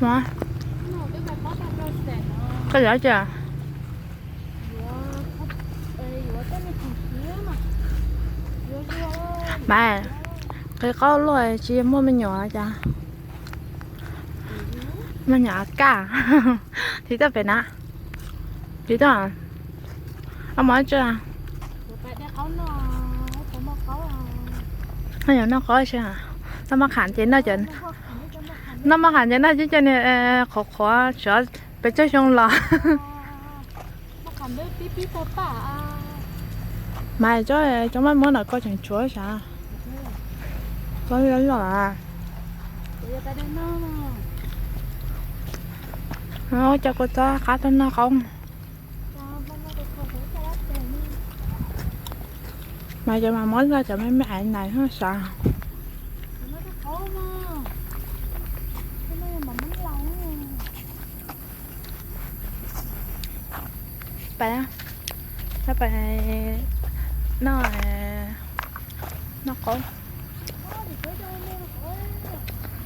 Mas, koj yuav ua cas? Mas, qhov qaub luaj tsis muaj me nyuam cas? Me nyuam kaj. Tiv toj pem na. Tiv toj. Ab mov tsi. Noj qaub, noj qaub. Noj maj qham ces noj, noj maj qham ces noj cov niag qhuav qhuav tsov pes tsawg xyoo los. Mas cov, cov maj muab no koj tseem tshuav sav. Koj loj loj. Cov kua txob qab tuaj noj qaub. Mas cov mas muab noj cov me me aiv nais sav. Pais, pais noj, noj qaub.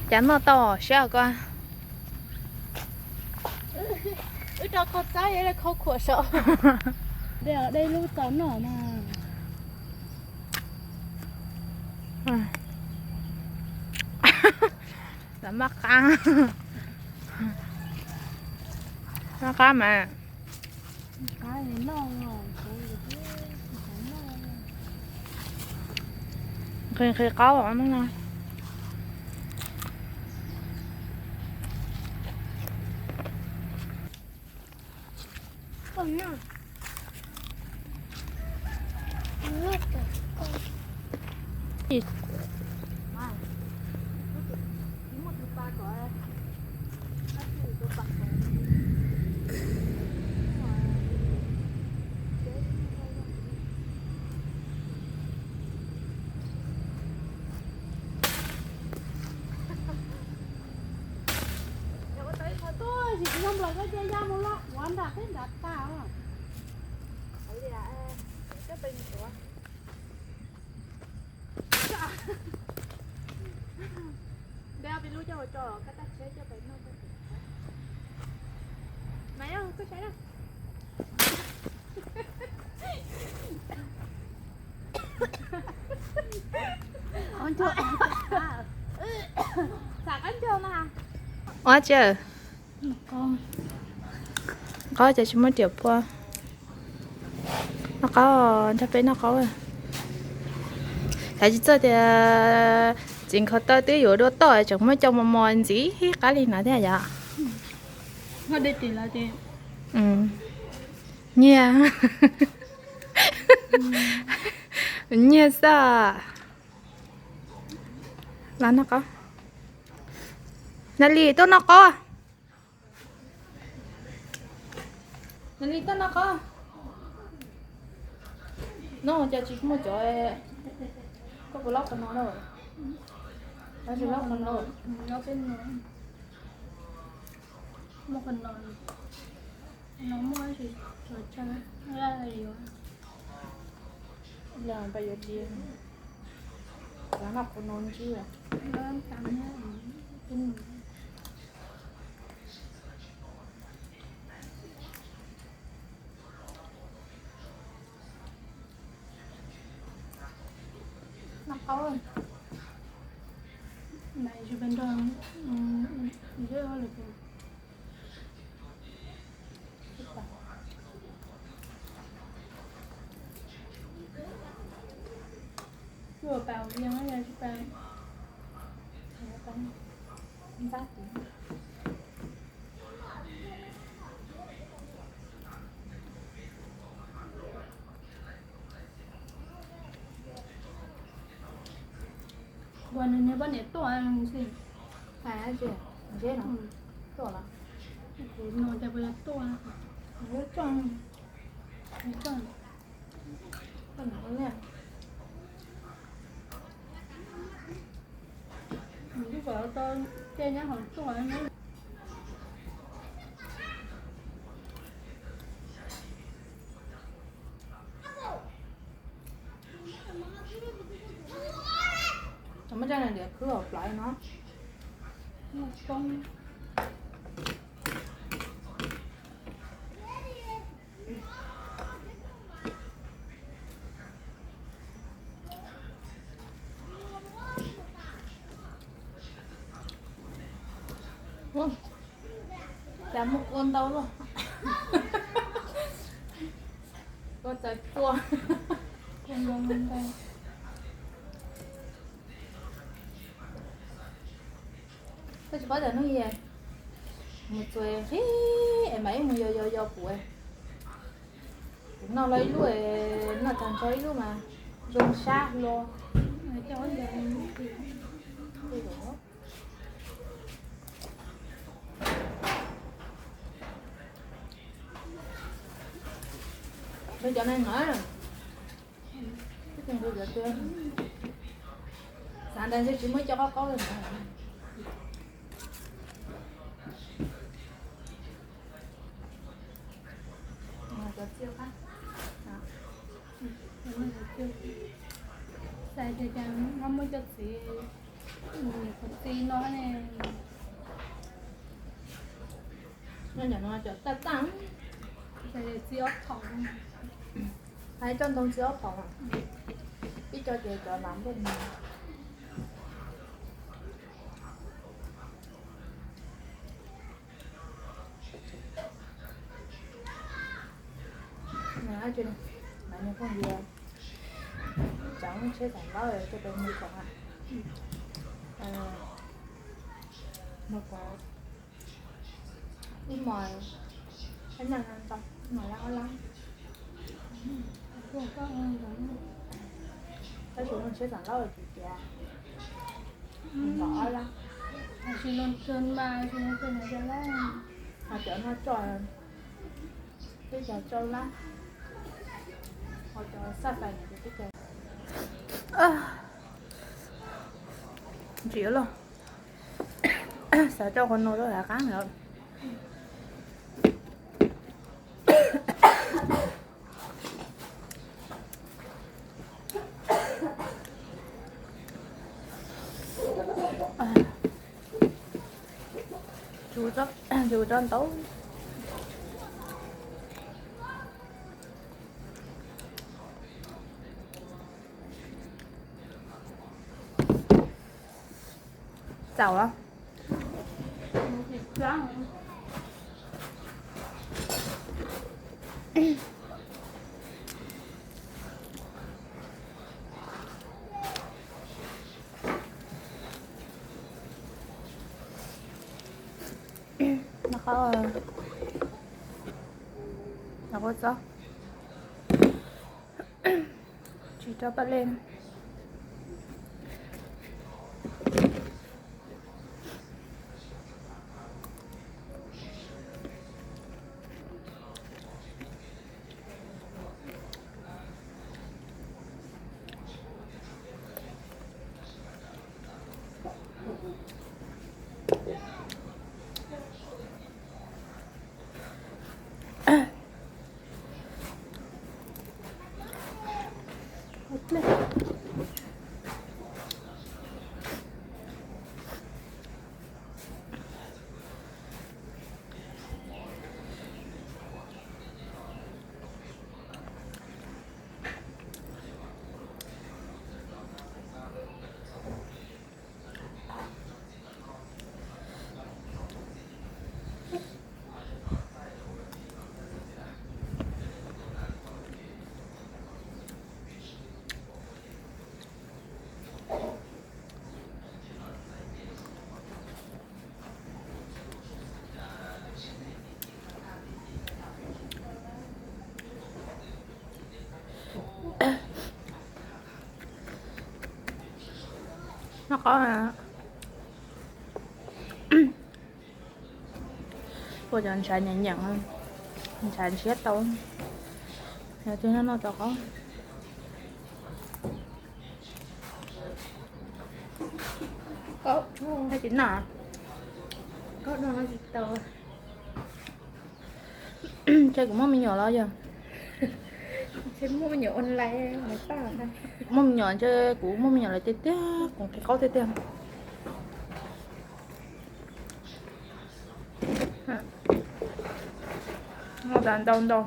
Cas noj tau siab koj. Wb rau koj txab yuav khau khuam saum. Dej, dej lub tau noj mas. Los maj qab. Maj qab mas. Nqhis nqhis qaub no. Ua tau ib qho tuaj, tsis tsis yog nplawm koj cia ya mus loj ua nram teb nram tas. Dej ob peb lub coj ua tso, koj tab tsheb coj pem noj. Mas yog koj saib na. Ua tsi, qaub ces tsis muaj riam phua. Noj qaub, nrog peb noj qaub. Xav tsis txog tias txiv nkhaus taw twb yuav dua toj tseem muab coj mos mos ntxiv qab li no thiab yom. Nyiag, nyiag xwb. Los noj qaub. Natalie tuaj noj qaub. Natalie tuaj noj qaub. No cas tsis muaj cov, koj puas lob qhov no na? Tsis lob qhov no. Muaj qhov no, no muaj tsis tso tseg, yuav, yuav ris, yuav noj qhov no ntsib. Noj qaub, mas tsis pes nrog, tsis ua pas ua liaj tsis pas. Ua nws niag poj niam tuaj xwb. Hais dab tsi? Ntseb no. Tuaj los? Kuv no cas puas yog tuaj? Nws tuaj, nws tuaj, tuaj nws ua liaj. Nws twb kom tau tej nyab hom tuaj. Muab coj na, diav khwb hauv plawv no. Muaj koob. Cas muaj kua ntau luaj. Kua txawv cua. Koj tsis paub tias hnub ib mus txuas qhib es mam ib mus yos yos yos kuv. Kuv noj los ib lub, noj tag nrho ib lub mas zoo sab hlo. Nrog cov neeg no, xav ntawd ntshe tsis muaj cov qaub qaub li no. Xav tias cas no muaj cov txiv, cov txiv no ne. Nyob ntawm no cov taj taj, txiv ob phaum, hais coj ntoo txiv ob phaum, ib co ces cov lav npej no. Mas niag phooj ywg tsav tsheb xeem laub coj peb mus koom, mus koom ib hmos, ib hmos lab ob lab. Tab sis mus tsheb xeem laub ces tias nkaum ob lab. Ho cov no tso twb cog rau lab, ho cov xaj fais no ces twb cog. Ntsim lawm, xav coj qhov no rau hav qab lawm. Tsis ua tso ntau. Txaus los? No qab, no qab txob, tsis rau paj lej. No qab, ua cov ntshav nyeem nyeem, ntshav ntshiab tau. Yog tias no no rau qab. Tsis noj. Ntshe kuv muaj me nyuam los yog. Muaj me nyuam ntshe kuv muaj me nyuam lawm tiag tiag, kuv nqhis qaub tiag tiag. Noj tas ntau ntau.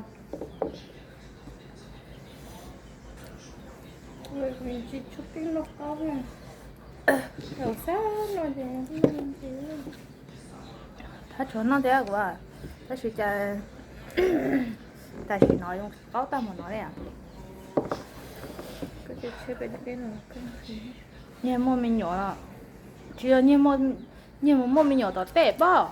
Tsis tshua keej noj qaub, thaum xab no ces. Hab tshuav noj thiab kuv, tab sis cas tam sim no zoo qaub tag mus no li. Nyias muaj me nyuam los, tsis yog nyias mus muaj me nyuam tom tej pob.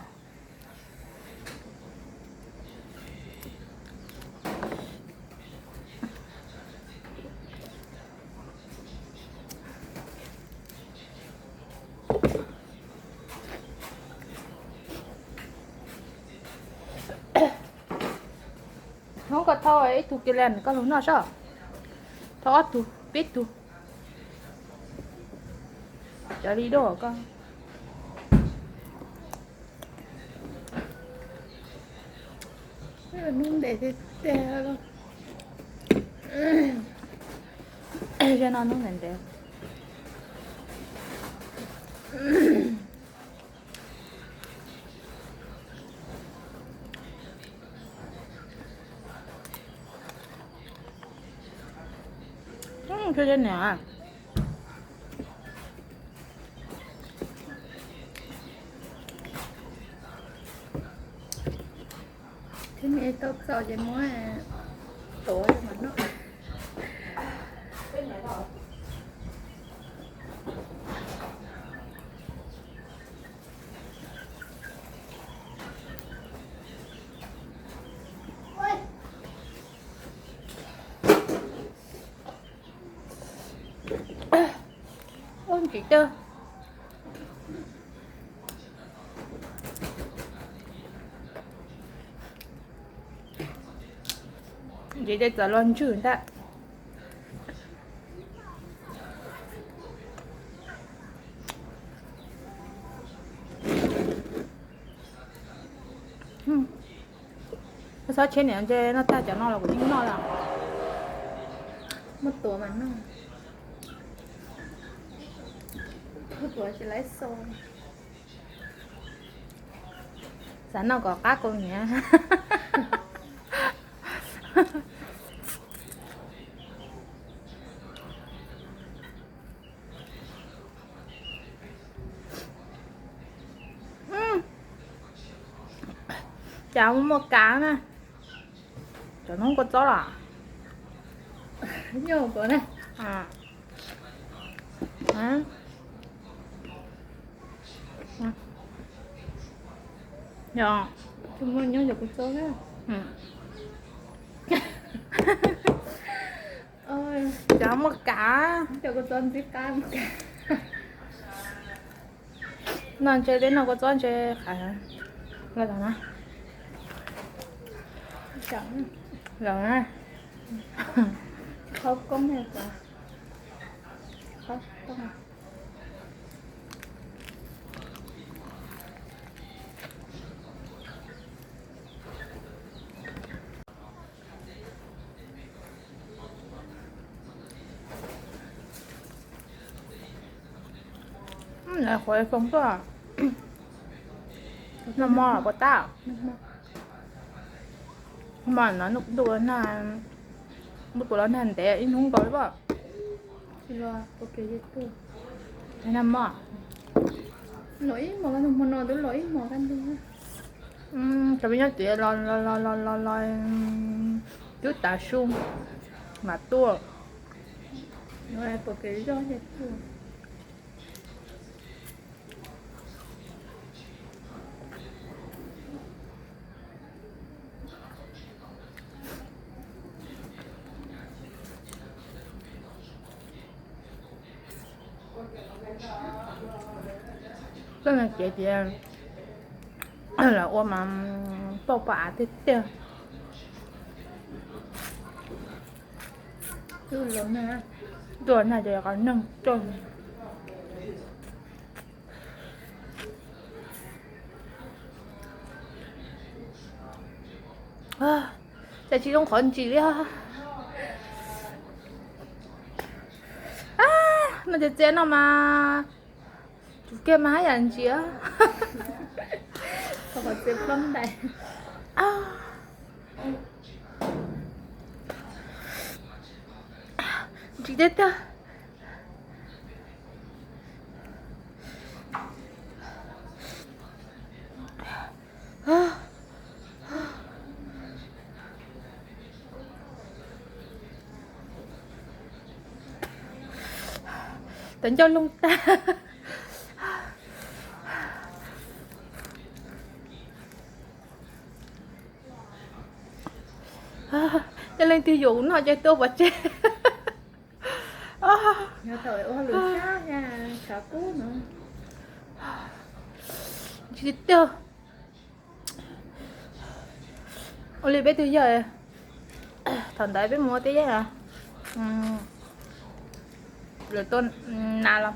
Hnub koj thau ib tug kiag li koj lug noj soj. Thau ob tug peb tug. Cov li dua koj. Hnub ntev tiag tiag. Zaj no hnub ntev ntev. Niam, thiab me tau txaus ces muab tuav mam noj. Ntsim teb, ntsim teb txawm los ntswg ntag. Koj txhob tshiab niam, ntshe noj tag cov no los kuv yeej noj lawm. Muab tuav mas noj. Muab tuav tsis laib xo. Xav noj kom qab kuv niam. Cas muaj kav na. Cov no kua txob los? Nyob kua na. Yog, muaj nyob cov kua txob na. Cov muaj kav. Cov kua txob ntxim qab. No ntshe peb noj kua txob ntshe qab los na. Los na. Qhov koob, qhov koob. Lawv qhuav foo tuaj. Noj mov puas tab? Mov no ntuj, ntuj kuv los nag ntev ib hnub nkaus li as. Nag mov, los ib hmos, hmo no twb los ib hmos kaj ntug. Cov me nyuam txiv los los los los los twb tav su mas tuaj. Koj no ces tias lawv ua mas tauj paj av tiag tiag. Tuaj nag ces qhov neeg tuaj. Cas tsis zoo qhov ntsis li. No ces txiav no mas, tus kiag mas haj yam ntsis. Ntsis tiag tiag. Tawv ncauj loog tag. Yog leej twg yuav kuv noj ces tuaj pov tseg. Tsis tiag. Ua li peb twb yog, thaum ntawd peb mus ua teb, lawv tuaj nas los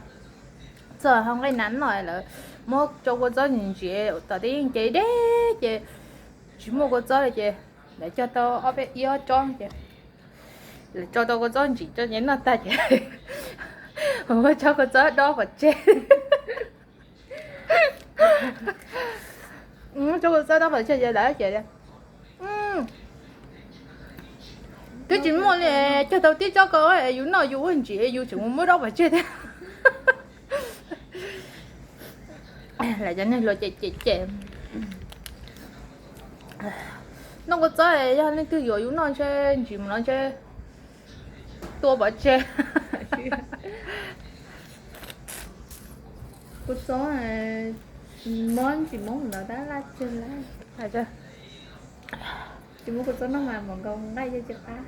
txog hauv nqaij nas no lawv muab tso kua txob ntsim ntsim tom tej yeej ces deb ces tsis muaj kua txob li ces lawv cog tau ob peb ib ob tsob ces lawv tso tau kua txob ntsim tso ces noj tag ces muab tsob kua txob dob pov tseg. Tsob kua txob dob pov tseg ces lawv ces twb tsis muaj li, cog tau tib tsob ko yus noj yus ua ntsim yus tseem mus muab dob pov tseg thiab. Lawv cov neeg hluas ces ces ces noj kua txob yog leej twg yuav yus noj ntshe ntsim mus no ntshe tua pov tseg. Kua txob mob ntsis mob ntawd tab laj tseg lawm. Tsis muaj kua txob noj mas npaum nkaus nqaij yeej tsis qab.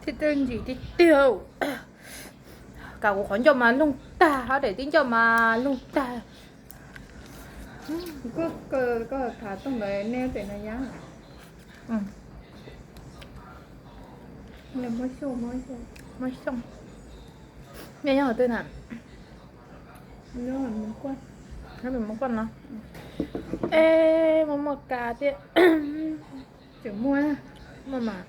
Thiab twb ntsim tiag tiag. Kam kuv qhov ncauj mas loog tag, hov daim tib ncauj mas loog tag. Koj tham tooj ntawd nej pem no yab. Muab xyooj, muab xyooj. Nej nyob qhov twg na? Nyob Muas Kuaj no. Es muaj muaj kas thiab. Tseem muaj, muaj mas.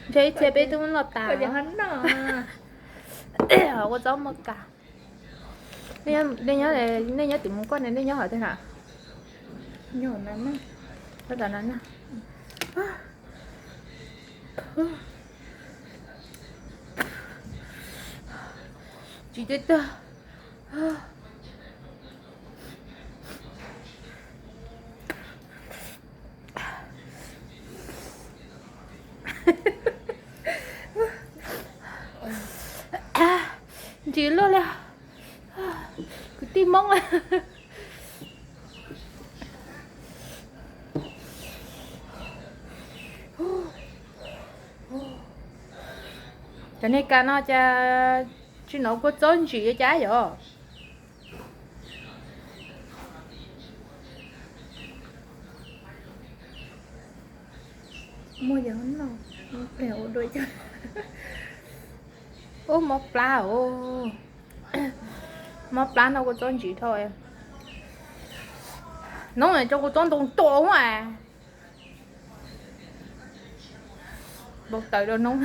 Ntshe ib txhia peb twb muab noj tas. Ua txob muaj kas. Nej nyob, nej nyob tim Muas Kuaj ne, nej nyob qhov twg na? Nyob tom no na. Tsis tiag tiag. Ntsim luaj li. Kwv tij Hmoob. Cov niag kas no cas tsis hnov kua txob ntsim li cas yom? Muaj yog no, ua dua cas. Ub, mob plab os. Mob plab noj kua txob ntsim dhau. Noob tso kua txob ntoo tua ua npau taws rau noob.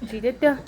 Ntsim tiag tiag.